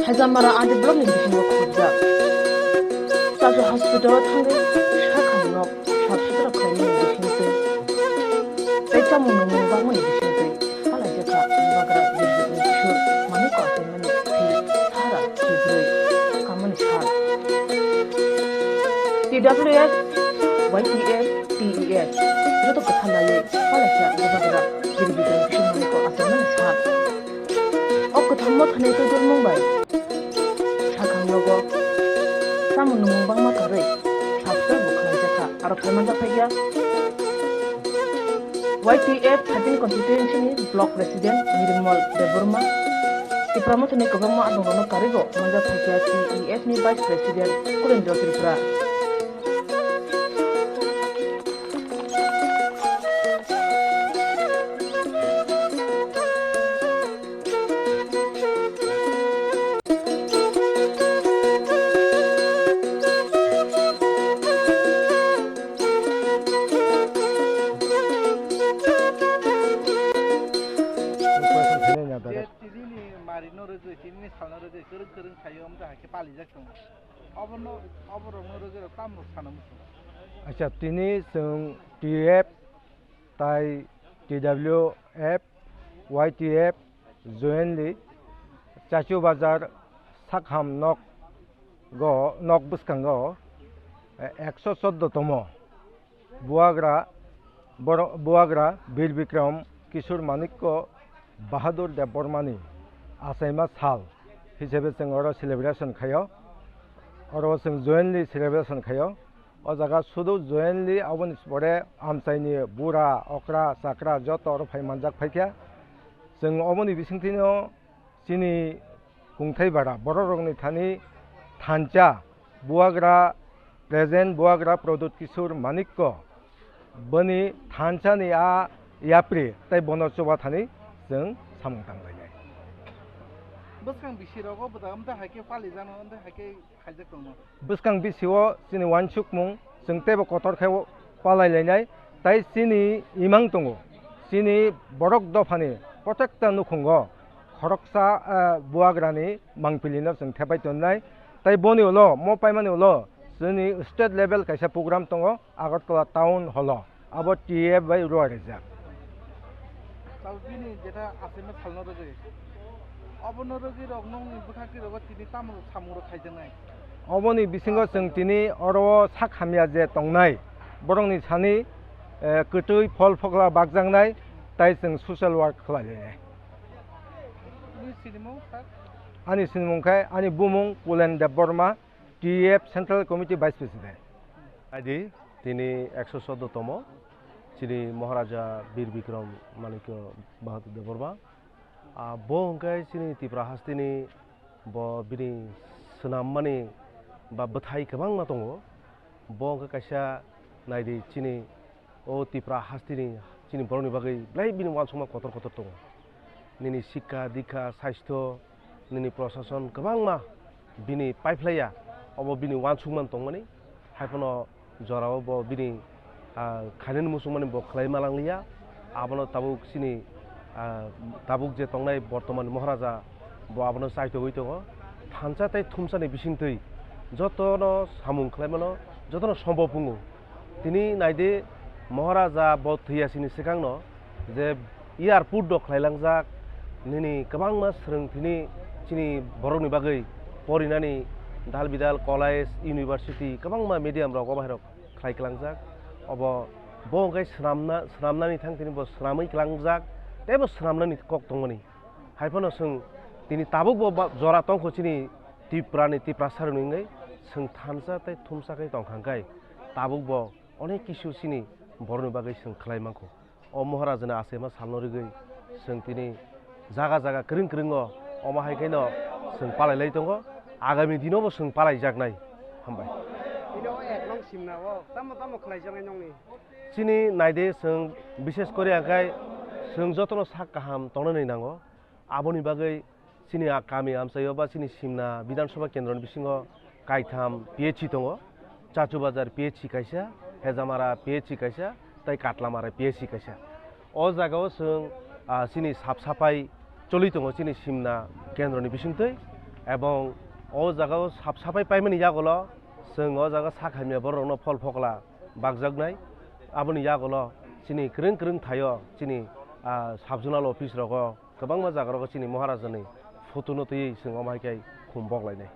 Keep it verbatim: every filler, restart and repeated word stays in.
Hajamara R D block ni bisingo khobjak. Chachu hospital o thangwi sakhamno sap sutra khlaimani bisingtwi tei chamung nwngmung bangmani bisingtwi palaijak kha Bubagra Birbikrong Kishore Manikya achaimani thwi sara khibrwi kamani sal. T W F, Y T F, T E F joto kwtha laiwi palaijak Bubagra Birbikrong Kishore Manikya achaimani sal. O kwthangma thani tubulmung bai sakhang nogo chamung nwngmung bangma karwi sap sutra bo khlaijakha. Aro phaimanjak phaikha Y T F thirteen constituency ni block president Nirmal Debbarma, Tipra Motha ni kwbangma adongrokno karwi bo manjak phaikha T E F ni vice president Kulendra Tripura. Je tini ni mari no rwgwi, tini ni sal no rwgwi, kwrwng kwrwng khaio, omo hai khe palijak tongo. Obono, oborokno rwgwi rok tamo sana muchungo. Acha, tini chwng T F tai T W F, Y T F jointly Chachu Bazar Sakham nok go, nok bwskango, eh, ekso chordo tomo Buagra, boro-, Buagra Bir Bikram Kishore Manikya Bahadur Debbarmani achaima sal hisabe chwng oro celebration khaio. Oro chwng jointly celebration khaio. O jaga sudu jointly aboni pore amchaini bura, okra, chakra joto oro phai manjak phaikha. Chwng oboni bisingtwino chini kungthai bara bororokni thani thansa Buagra, present Buagra Pradyut Kishore Manikya boni thansani a yapri tei bono chuba thani chwng samung tanglainai. Bwskang bisi rogo bwdam da hai khe pali jano, da hai khe khaijak tongma. Bwskang bisio chini uansukmung chwng teibo kotor khe palai lainai, tai chini imang tongo, chini borok dophani protekta nukhungo khoroksa, eh, Buagrani mangpilino chwng thepai tongnai, tai boni ulo mo paimani ulo chini state level kaisa program tongo Agartala Town Hall o. Abo T F bai rua rijak. Tabuk bini jeta achaima salno rwgwi. Obono rwgwi rok nokni bwkhak twi rogo tini tamo samung rok khaijaknai? Oboni bisingo chwng tini oro sak hamya je tongnai, borokni sani, eh, kwtwi phol phokla bakjaknai, tai chwng social work khlai lainai. Nini sinimung, sir? Ani sinimung khe, ani bumung Kulen Debbarma, T F Central Committee Vice President. Adi, tini ekso chordo tomo, chini Maharaja Bir Bikram Manikya Bahadur Debbarma. Ah, bo hwnkhe chini Tipra hasteni bo bini swnammani ba bwthai kwbangma tongo. Bo hwnkhe kaisa naidi chini o Tipra hasteni chini borokni bagwi belai bini uansukma kotor kotor tongo. Nini sikka, dikka, sastho, nini prosason kwbangma bini paiphlaiya, obo bini uansukmani tongmani, haiphano jorao bo bini, ah, khainani muchungmani bo khlai ma langliya. Abono tabuk chini, ah, tabuk je tongnai bortoman Maharaja bo abono chaitogwi tongo. Thansa tei thumsani bisingtwi jotono samung khlaimano, jotono sombob wngo. Tini naidi, Maharaja bo thwiya sini swkangno je airport rok khlailangjak, nini kwbangma swrwng tini chini borokni bagwi porinani dal bidal college, university, kwbangma medium rok o bahairok khlai klangjak. Obo bo hwnkhe swnamna, swnamnani thang tini bo swnamwi klangjak, tei bo swnamnani kok tongmani. Haiphano chwng tini tabuk bo ba-, jora tongkho chini Tiprani, Tiprasarokni wngwi chwng thansa tei thumsa khe tongkha hwnkhe tabuk bo onek kisu chini borokni bagwi chwng khlai mankho. O Maharajani achaima salno rwgwi chwng tini jaga jaga kwrwng kwrwngo, omo hai kheno chwng palai lai tongo, agami dinobo chwng palai jaknai. Hambai. Bini o ek nong simna o tamo tamo khlai jaknai nongni? Chini naide chwng bishes kori hwnkhe chwng jotono sak kaham tongnani nango. Aboni bagwi chini a kami amchaio ba chini Simna Bidhan Sabha Kendroni bisingo kaitham P H C tongo, Chachu Bazar P H C kaisa, Hejamara P H C kaisa, tei Katlamara P H C kaisa. O jagao chwng, ah, chini sap sapai choli tongo chini Simna Kendroni bisingtwi. Ebong o jaga o sap sapai paimani yagulo chwng o jaga sak hamya borok rokno phol phokla bakjaknai. Aboni yagulo chini kwrwng kwrwng thaio chini, ah, sub zonal office rogo kwbangma jaga rogo chini Maharajani photo no twiwi chwng omo hai khe khum boklainai.